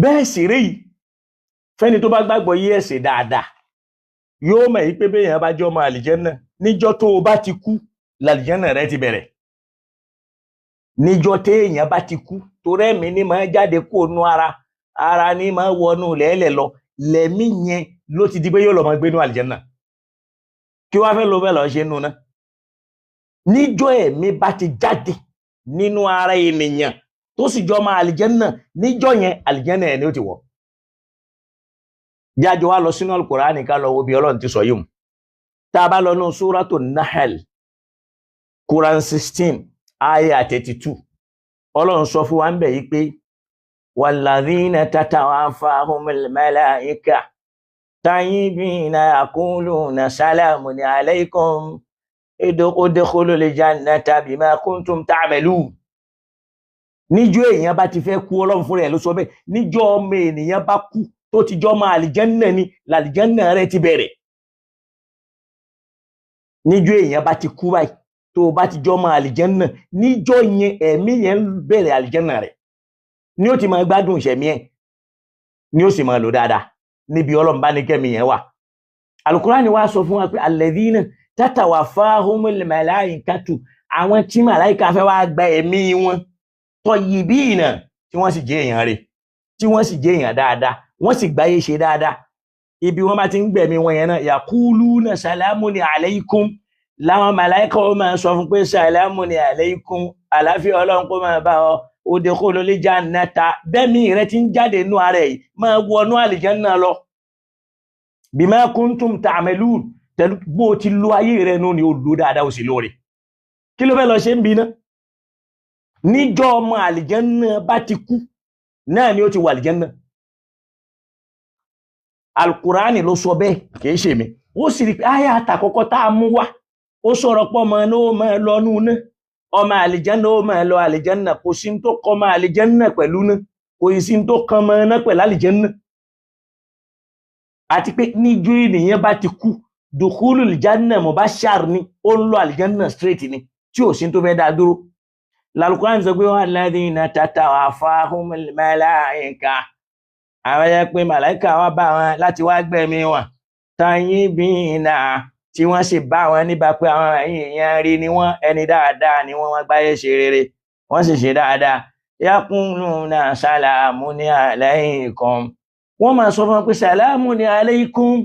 Bẹ́ẹ̀ sì rí yìí, fẹ́ni tó bá gbàgbọ́ yí ẹ̀sìn dáadáa yóò mọ̀ yí pé béèyàn bá jẹ́ ọmọ àlìjẹ́nà, níjọ́ tó o bá ti kú làlìjẹ́nà rẹ ti bẹ̀rẹ̀. Níjọ́ téèyàn bá ti kú, torí ẹ̀mí ní máa jáde kó nu ara, ara ní máa wọnú lẹ́lẹ̀ lọ, lẹ́mí yẹn ló ti di pé yóò lọ máa gbénú àlìjẹ́nà. Kí wàá fẹ́ ló fẹ́ lọ ṣe nù náà? Níjọ́ ẹ̀mí bá ti jáde nínú ara ènìyàn tó sì jọ máa àlìjẹ́nà, níjọ́ yẹn àlìjẹ́nà ẹ̀ ni ó ti wọ̀. Jájọ wá lọ sínú Al-Qur'ani ká lọ wo bí Ọlọ́run ti sọ yìí mu. Tá a bá lọ nú Súrátù Nahl, Quran 16 ayah 32, Ọlọ́run sọ fún wa ń bẹ̀ yìí pé walladhina tatawaffahumul malaika tayyibina yaquluna salamun alaykum udkhulul jannata bima kuntum ta'malun. Níjọ́ èèyàn bá ti fẹ́ kú, Ọlọ́run fúnra ẹ̀ ló sọ bẹ́ẹ̀, níjọ́ ọmọ ènìyàn bá kú tó ti jọ́ máa àlìjẹ́nà ni làlìjẹ́nà rẹ ti bẹ̀rẹ̀. Níjọ́ èèyàn bá ti kú báyìí, tó o bá ti jọ́ máa àlìjẹ́nà, níjọ́ yẹn ẹ̀mí yẹn ń bẹ̀rẹ̀ àlìjẹ́nà rẹ̀ ni ó ti máa gbádùn ìṣẹ̀mí ẹ̀, ni ó sì máa lò dáadáa níbi Ọlọ́run bá ní kẹ́mi yẹn wà. Al-Qur'ani wá sọ fún wa pé alladhina tatawaffahumul malaikatu, àwọn tí màláìka fẹ́ wá gba ẹ̀mí wọn, tayyibina, tí wọ́n sì jẹ́ èèyàn rẹ̀, tí wọ́n sì jẹ́ èèyàn dáadáa, wọ́n sì gbáyé ṣe dáadáa. Ibi wọ́n bá ti ń gbẹ̀mí wọn yẹn náà, yaquluna salamun alaykum, láwọn màláìka ó máa sọ fún pé salamun alaykum, àlàáfíà Ọlọ́run kó máa bá ọ, udkhulul jannata, bẹ́ẹ̀mí rẹ ti ń jáde nú ara ẹ̀, máa wọnú àlìjánnà lọ, bima kuntum ta'malun, tẹ̀lú bó ti lo ayé rẹ nú ni ó lò dáadáa, ó sì lóore. Kí ló fẹ́ lọ ṣe ń bi ná? Níjọ́ ọmọ àlìjánnà bá ti kú náà ni ó ti wà àlìjánnà. Alukurani ló sọ bẹ́ẹ̀, kìí ṣe mi. Ó sì rí pé àyà àtàkọ́kọ́ tá a mú wá, ó sọ̀rọ̀ pọ̀ ọmọ náà ó máa lọ nú ná, ọmọ àlìjánnà ó máa lọ àlìjánnà. Kò sí tó kọ́ ọmọ àlìjánnà pẹ̀lú ná, kò sí tó kọ́ ọmọ náà pẹ̀lú àlìjánnà. Àti pé níjọ́ ènìyàn bá ti kú, dukhulul janna mubashar ni, ó ń lọ àlìjánnà straight ni, tí ò sí tó fẹ́ dá dúró. Lálùkùránì sọ pé walladhina tatawaffahumul malaika, àwọn yẹ pé màláìka wá bá wọn láti wá gbẹ̀mí wọn, tayyibina, tí wọ́n sì bá wọn níbà pé àwọn èèyàn rí ni wọ́n, ẹni dáadáa ni wọ́n, wọ́n gbáyé ṣe rere, wọ́n sì ṣe dáadáa. Yaquluna salamun alaykum, wọ́n máa sọ fún wọn pé salamun alaykum,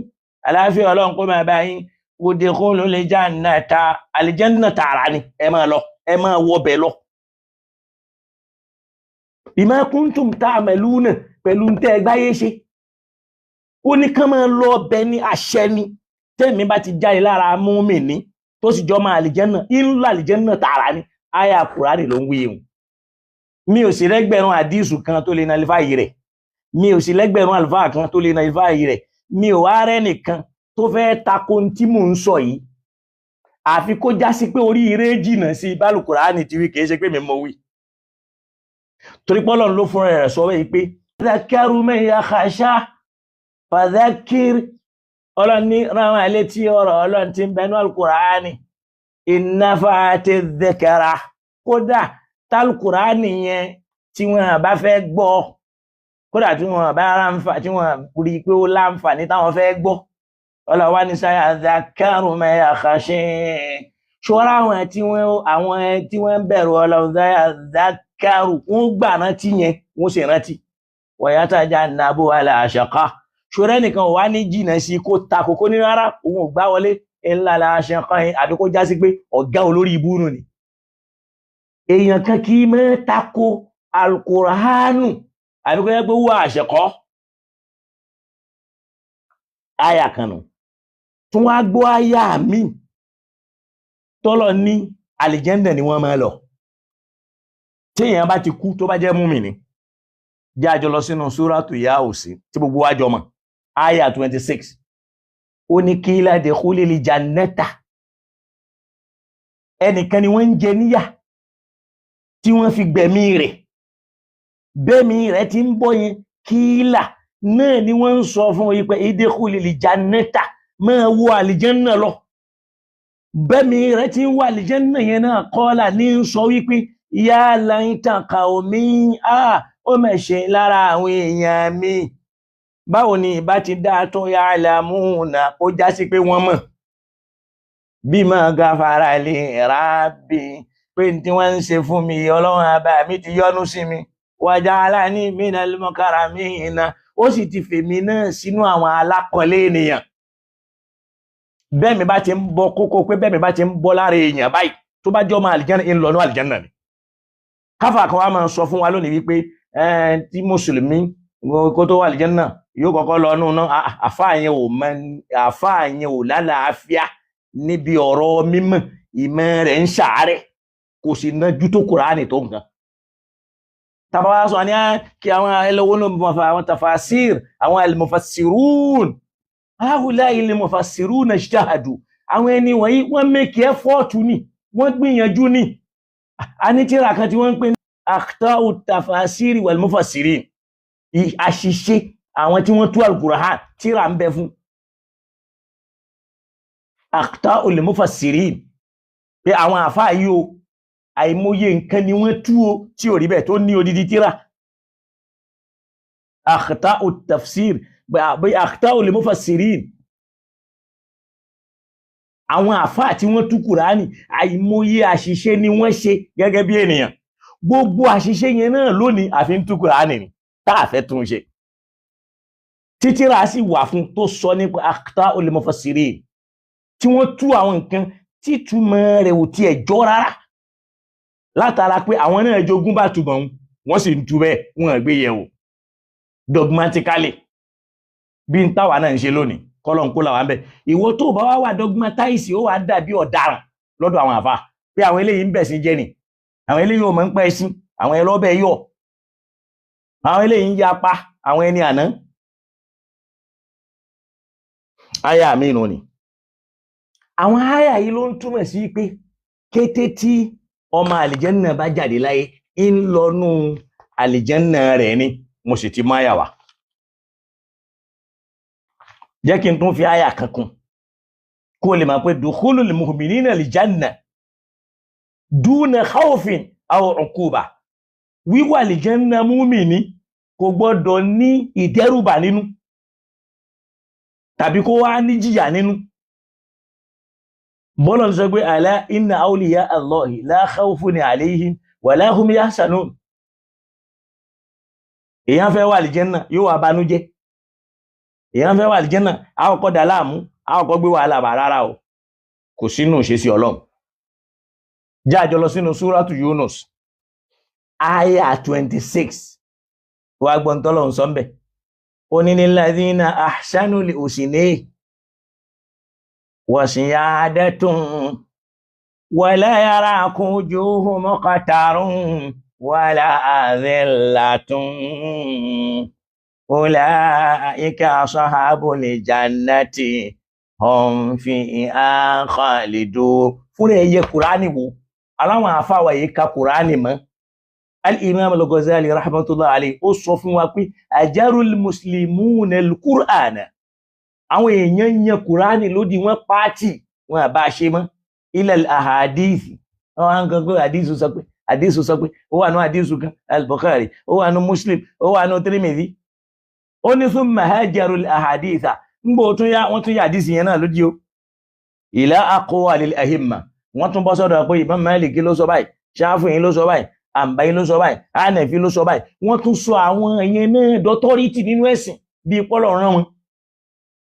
àlàáfíà Ọlọ́run kó máa bá yín, udkhulul jannata, àlìjẹ́nà tààrà ni ẹ máa lọ, ẹ máa wọbẹ̀ lọ. Bima kuntum ta'maluna, pẹ̀lú tẹ́ gbáyé ṣe. Ó ní kán máa lọ ọbẹ̀ ní àṣẹ ni. Tẹ́mi bá ti jáde lára mùmínì tó sì jọ máa àlìjẹ́nà, ń lọ àlìjẹ́nà tààrà ni. Àyà Kùránì ló ń wí ihun. Mi ò sì rẹ́gbẹ̀rún àdísù kan tó lè nullify rẹ̀. Mi ò sì lẹ́gbẹ̀rún àlùfáà kan tó lè nullify rẹ̀. Mi ò wá rẹ́ nìkan tó fẹ́ tako ohun tí mò ń sọ yìí. Àfi kó já sí pé oríire jìnnà sí bálù Kùránì ti wí, kìí ṣe pé mi mo wí. Torí pé Ọlọ́run ló fúnra rẹ̀ sọ wípé pé dhakkaru man yakhsha fadhakkir, Ọlọ́run ní ráwọn àlétí ọ̀rọ̀ Ọlọ́run tí ń bẹnu Al-Kùránì, in nafa'ati dhikra, kódà tálùkùránì yẹn tí wọ́n bá fẹ́ gbọ́, kódà tí wọ́n bá ráǹfà, tí wọ́n rí i pé ó láǹfààní táwọn fẹ́ gbọ́, Ọlọ́run wá ní sayadhakkaru man yakhsha, ṣọ́ra àwọn tí wọ́n ń bẹ̀rù Ọlọ́run, sayadhakkaru, wọ́n gbà rántí yẹn, wọ́n sì rántí, wa yatajannabuha al-ashqa, ṣọ́ra ẹnìkan wà ní jìnnà sí kó ta kókó ní rárá, òun ò gbá wọlé, illa al-ashqa, àbí kó já sí pé ọ̀gá olórí ibú nù ni. Èèyàn kan kì í mọ́ tako Al-Qur'anu àbí kó yẹ pé wọ́n àṣẹkọ́. Àyà kan nù. Tún wá gbọ́ àyà mi tọ́lọ̀ ní àlìjẹ́ndà ni wọ́n máa lọ. Tí èèyàn bá ti kú tó bá jẹ́ múmìnì, jájọ lọ sínú súrátù Yásìn tí gbogbo wa jọ mọ̀, àyà 26. Ó ní qila udkhulil jannata, ẹnìkan ni wọ́n ń jẹ níyà tí wọ́n fi gbẹ̀mí rẹ̀, bẹ́mí rẹ̀ ti ń bọ́ yẹn, qila náà ni wọ́n ń sọ fún yí pé udkhulil jannata, máa wọ àlìjẹ́nnà lọ. Bẹ́mi rẹ̀ ti ń wọ àlìjẹ́nnà yẹn náà, qala ní ń sọ wípé ya laita qaumi, Ó mẹ̀ṣe lára àwọn èèyàn mi. Báwo ni ìbá ti dá tó ya'lamuna, ó já sí pé wọ́n mọ̀. Bima ghafara li rabbi, pé tí wọ́n ń ṣe fún mi, Ọlọ́run àbá mi ti yọ́nú sí mi. Waja'alani minal mukarramina, ó sì ti fèmí náà sínú àwọn alákọ̀ọ́lé ènìyàn. Bẹ́ẹ̀ mi bá ti ń bọ́ kókó pé bẹ́ẹ̀ mi bá ti ń bọ́ lára èèyàn báyìí, tó bá jẹ́ ọmọ àlìjánà, ń lọ ní àlìjánà ni. Káfà kan wá máa sọ fún wa lónìí wípé tí mùsùlùmí kó tó wà àlìjánà yóò kọ́kọ́ lọ nù náà. Àfáà yẹn ò mọ, àfáà yẹn ò lálàáfíà níbi ọ̀rọ̀ mímọ̀, ìmọ̀ rẹ̀ ń ṣàárẹ̀, kò sì nájú tó Kùránì tó nǹkan. Tàbá wá sọ ní kí àwọn ẹlẹ́wọ́n ló mọ̀ àwọn tafasir, àwọn al-mufassirun, haula'i al-mufassiruna ijtahadu, àwọn ẹni wọ̀nyí wọ́n make effort ni, wọ́n gbìyànjú ni. A ní tíra kan tí wọ́n ń pè ní akhta'u tafasiri wal mufassirin, àṣìṣe àwọn tí wọ́n tú al-Qur'an, tíra ń bẹ fún akhta'u al-mufassirin, pé àwọn àfáà yìí o, àìmọye nǹkan ni wọ́n tú o tí ò rí bẹ́ẹ̀, tó ní odidi tíra akhta'u tafsir bí akhta'u al-mufassirin. Àwọn àfáà tí wọ́n tú Kùránì, àìmọye àṣìṣe ni wọ́n ṣe gẹ́gẹ́ bí ènìyàn. Gbogbo àṣìṣe yẹn náà lónìí àfi ń tú Kùránì ni tá a fẹ́ tún ṣe, títírà sì wà fún tó sọ nípa akhta'u al-mufassirin, tí wọ́n tú àwọn nǹkan títúmọ̀ rẹ̀ ò tiẹ̀ jọ rárá, látara pé àwọn náà jogún bá túbọ̀ wọ́n sì ń tú bẹ́ẹ̀, wọ́n gbé yẹ̀wò dogmatically bí n táwa náà ń ṣe lónìí. Kọ́lọ̀ ń kó làwọn bẹ̀. Ìwọ tó bá wá wà dogmatize, ó wà dàbí ọ̀daràn lọ́dọ̀ àwọn àfa, pé àwọn eléyìí ń bẹ̀ sí jẹ́ ni, àwọn eléyìí ò mọ̀ ń pẹ́ sí, àwọn ẹlọ́bẹ̀ yọ̀, àwọn eléyìí ń yapa àwọn ẹni àná. Àyà mi nù ni àwọn àyà yìí ló ń túmọ̀ sí pé kété tí ọmọ àlìjẹ́nà bá jáde láyé, ń lọ́nú àlìjẹ́nà rẹ̀ ni. Mo sì ti mú àyà wá, jẹ́ kí n tún fi àyà kan kún kó lè máa pé dukhulul mu'minina àlìjánà duna khawfin aw uquba, wíwà àlìjẹ́nà múmìnì kò gbọ́dọ̀ ní ìdẹ́rùbà nínú tàbí kó wá ní jìyà nínú. Bọ́lọ̀ ń sọ pé ala inna awliya Allahi la khawfun alayhim wa la hum yahzanun. Èyàn fẹ́ wà àlìjẹ́nà yóò wà banújẹ́, èyàn fẹ́ wà àlìjẹ́nà àkọ́kọ́ dà láàmú, àkọ́kọ́ gbé wàhálà bà, rárá o, kò sínú ìṣesí Ọlọ́run. Jáàjọ lọ sínú súrátù Yunus aya 26, wàá gbọ́n tọ́lọ́run sọ ńbẹ̀. Ó ní lilladhina ahsanul husna wa ziyadatun wala yaraqu wujuhum qatarun wala dhillatun ulaika ashabul jannati hum fiha khalidun. Fúnra ẹ̀yẹ Kùránì wo aláwọn àfáwà yìí ka Kùránì mọ́. Al-Imam al-Ghazali rahmatullahi alayhi ó sọ fún wa pé ajarul muslimuna al-Qur'ana, àwọn èèyàn yan Kùránì lódì, wọn pààtì wọn àbá ṣe mọ́ ilal ahadisi. Wọn á ń kan pé àdísù sọ pé, àdísù sọ pé, ó wà ní àdísù kan al-Bukhari, ó wà ní Muslim, ó wà ní Tirmidhi. Ó ní thumma hajarul ahaditha, ń gbọ́ tún yá, wọ́n tún yá àdísì yẹn náà lódì o ila aqwalil ahimma, wọ́n tún bọ́ sọ́dọ̀ pé Imam Maliki ló sọ báyìí, Shafi'i ló sọ báyìí, Àǹbáyé ló sọ báyìí, Hanafi ló sọ báyìí. Wọ́n tún sọ àwọn yẹn náà dọ́tọ́rìtì nínú ẹ̀sìn bíi pọ́lọ̀ rán wọn.